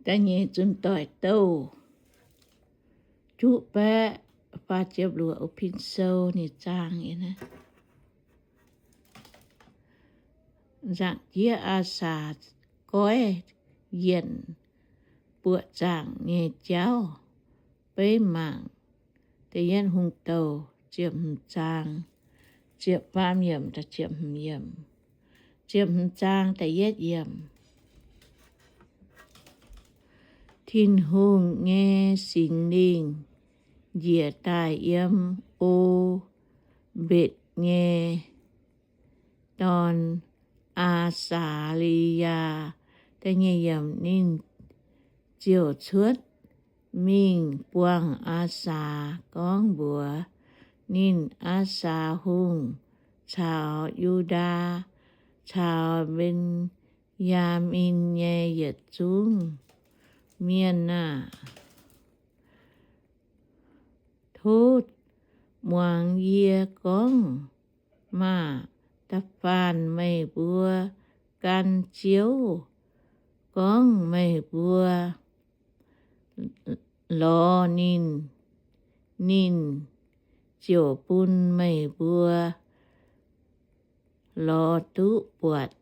Da'nyeic Zunh Doic Douh juqv baeqv faah ziepc luoqc, Pin Sou ninh zaang. Nzaangc jieqv Aasaa goiv yienc buoqc zaangc nyei jauv. Beiv mangc Da'yietv Hungh Douh ziepc hmz zaang, ziepc faam yiemc, ziepc hmz yiemc, ziepc hmz zaang da'yietv yiemc. Tin-Hungh nyei Singx Lingh njiec daaih yiem O^mbetc nyei dorn, Aa^saa^li^yaa. Ninh ziouc cuotv mingh buangh Aasaa gorngv mbuox ninh, Aasaa Hungh caux Yu^ndaa caux Mben^yaa^min nyei yietc zungv mienh aah! Tov muangx yie gorngv maah! Da'faanh meih mbuo gan Ziouv gorngv meih mbuo lorz ninh, ninh ziouc bun meih mbuo lorz duqv buatc.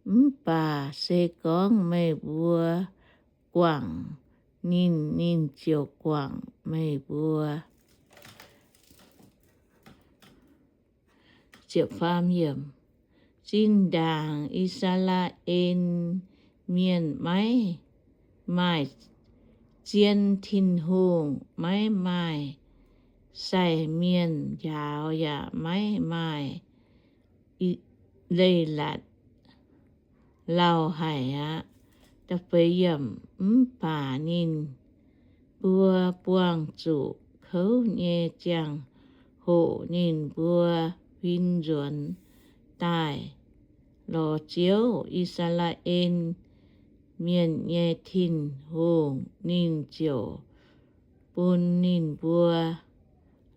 Mv baac se gorngv meih mbuo guangc ninh, ninh ziouc guangc meih mbuo. Zinh ndaangc I^saa^laa^en Mienh maiv maaih zien Tin-Hungh, maiv maaih sai mienh njaaux, yaac maiv maaih leiz-latc lauh haic aqv. Mv baac ninh mbuo buangh zuqc kouv nyei ziangh hoc ninh mbuo huin nzuonx daaih lorz Ziouv, I^saa^laa^en Mienh nyei Tin-Hungh, ninh ziouc bun ninh mbuo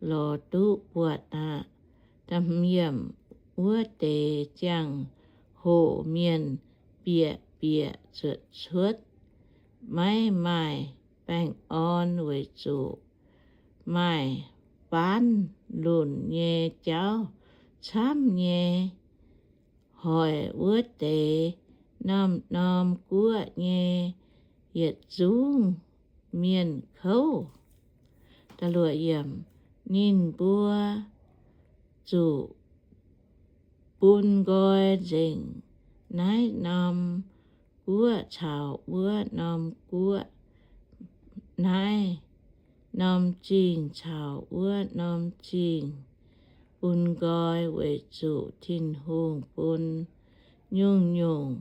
lorz duqv buatc aqv. Wuov deix ziangh hoc mienh bieqc bieqc zuotc cuotv, maiv maaih baengh orn weic zuqc maaih faanv lunc nyei jauv camv nyei. Hoic wuov deix norm-norm guoqv nyei yietc zungv mienh kouv. Ninh mbuo zuqc bun nqoi nzengc naaiv norm guoqv caux wuov norm guoqv, naaiv norm zingh caux wuov norm zingh bun nqoi, weic zuqc Tin-Hungh bun nyungc-nyungc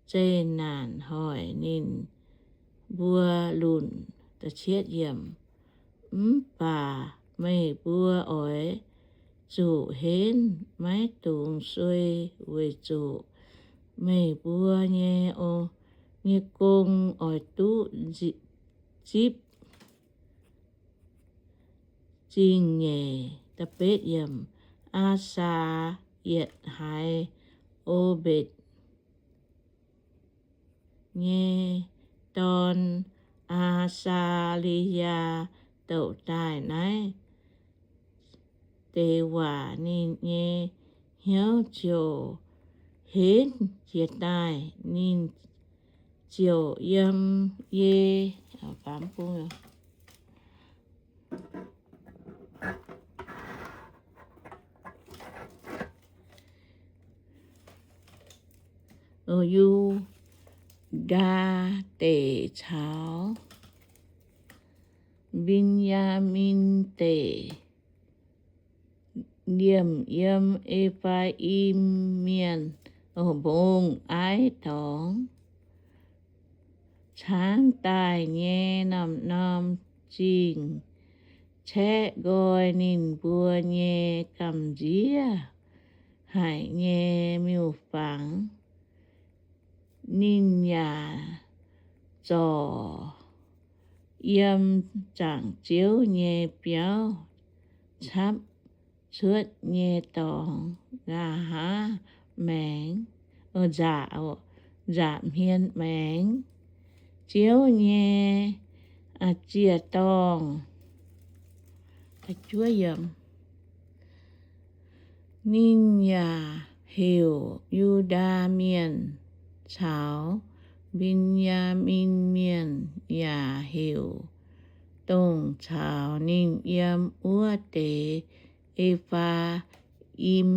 zeqc naanc hoic ninh mbuo lunc. Mv baac meih mbuo oix zuqc henv, maiv dungx suei, weic zuqc meih mbuo nyei, nyei gong oix duqv zipv zingh nyeic. Aasaa yietc haiz Obedc nyei dorn, Aa^saa^li^yaa, douc daaih naaiv deix waac, ninh nyei hnyouv ziouc henv jiez daaih. Ninh ziouc yiem Ye Yu^ndaa Deic caux Mben^yaa^min Deic, liemh yiem E^faa^im Mienh, mbong-aiv dorngx, caangv daaih nyei norm-norm zingh, caeqv nqoi ninh mbuo nyei gamh nziev haic nyei miuc-fangx. Ninh yaac zorc yiem zaangc Ziouv nyei biauv capv cuotv nyei dorngx nqa'haav maengx, nzaqc, nzaqc hmien maengx. Ziouv nyei ziec-dorngh. Ninh yaac heuc Yu^ndaa Mienh caux Mben^yaa^min Mienh, yaac heuc dongh caux ninh yiem wuov deix E^faa^im,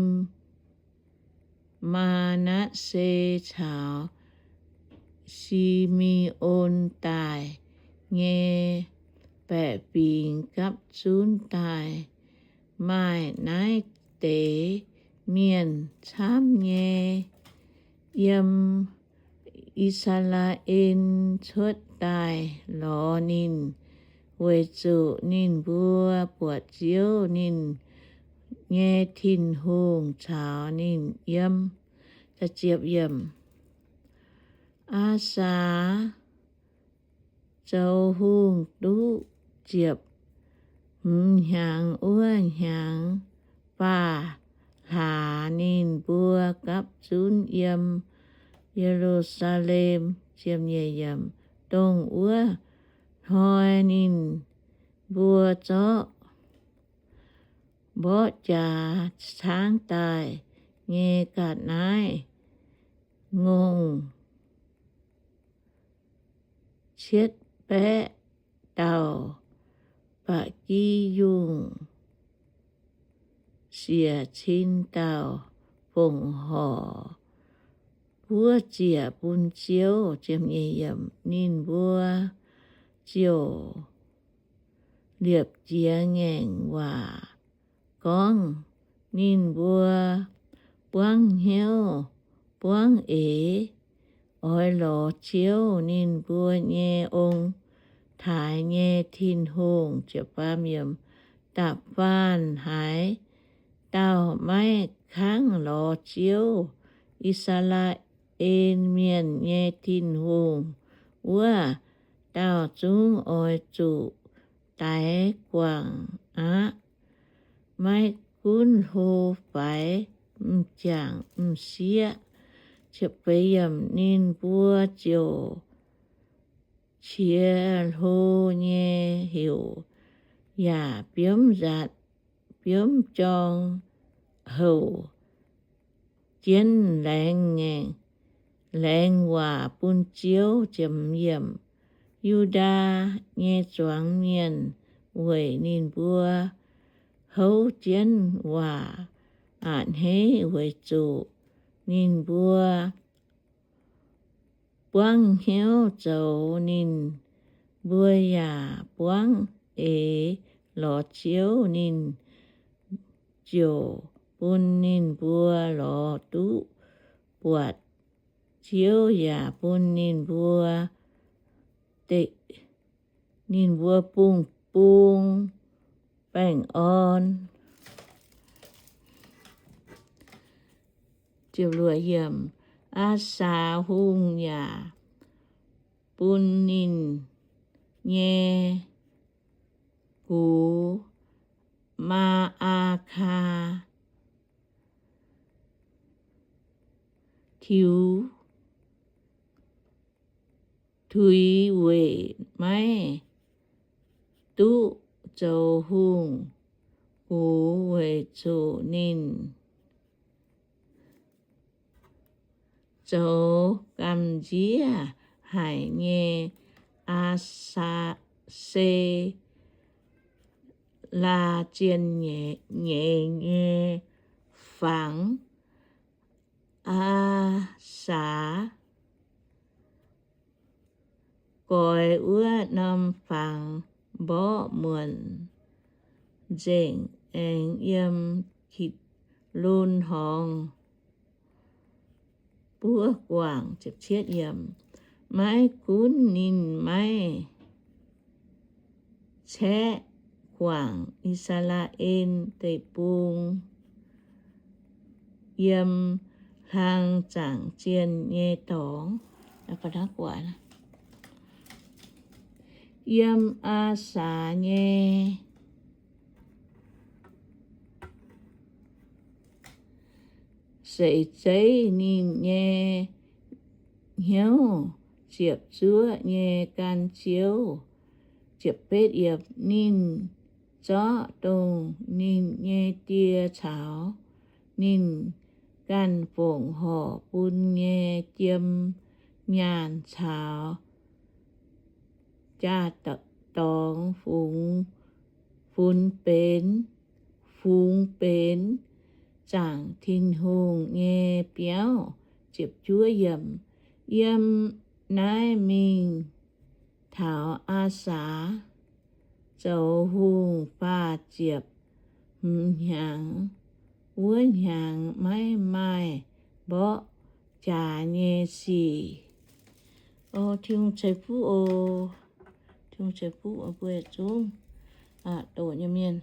Maa^natv^se caux Si^me^on daaih nyei baeqc fingx gapv zunv daaih, maaih naaiv deix mienh camv nyei yiem I^saa^laa^en cuotv daaih lorz ninh, weic zuqc ninh mbuo buatc Ziouv, ninh nyei Tin-Hungh, caux ninh yiem. Aa^saa zoux hungh duqv ziepc hmz hnyangx wuov hnyangx, faah hlaax ninh mbuo gapv zunv yiem Ye^lu^saa^lem. Dongh wuov hnoi ninh mbuo zorqv mborqv jaax caangv daaih nyei ga'naaiv ngongh cietv baeqv dauh, ba'gi yungh siec cin dauh fongc horc, buov ziec bun Ziouv. Ninh mbuo ziouc liepc jiez ngaengc waac gorngv, ninh mbuo buangv hnyouv buangv eix oix lorz Ziouv, ninh mbuo nyei ong-taaix nyei Tin-Hungh. Da'faanh haaix dauh maiv kangv lorz Ziouv, I^saa^laa^en Mienh nyei Tin-Hungh, wuov dauh zungv oix zuqc daix guangc aqv. Maiv gunv hlo faix, m'jangc m'sieqv. Ninh mbuo ziouc qiex hlo nyei heuc, yaac biomv nzatc biomv jorng houc jienv laengz, laengz waac bun Ziouv. Yu^ndaa nyei zuangx mienh weic ninh mbuo houv jienv waac a'hneiv, weic zuqc ninh mbuo buangv hnyouv zoux. Ninh mbuo yaac buangv eix lorz Ziouv. Ninh ziouc bun ninh mbuo lorz duqv buatc Ziouv, yaac bun ninh mbuo, ninh mbuo bungh bung baengh orn. Aa^saa Hungh yaac bun ninh nyei gux, Maa^aa^kaa, tiux tuix weic maiv duqv zoux hungh gux, weic zuqc ninh zoux gamh nziev haic nyei. Aa^saa, se laa zien nyeiz nyei fangx. Aa^saa goix wuov norm fangx mborqv muonc nzengc, aengx yiem Kitc^lon Horngz buov guangc. Maiv gunv ninh maiv caeqv guangc I^saa^laa^en Deic-Bung yiem hlang zaangc zienh nyei dorngx, yiem Aa^saa nyei seix zeiv, ninh nyei hnyouv ziepc zuoqv nyei gan ziouv. Ninh zorqv dongh ninh nyei die caux ninh ganh fongc horc bun nyei jiem nyaanh caux jaa-dorngx fungx, fungx benx, fungx benx zaangc Tin-Hungh nyei biauv. Yiem naaiv mingh taux Aasaa zoux hungh faah ziepc hmz hnyangx. Wuov hnyangx maiv maaih mborqv jaax nyei sic. O, Tin-Hungh ceix fuqv oc. Tin-Hungh ceix fuqv oc, mbuo yietc zungv doqc nyei mienh.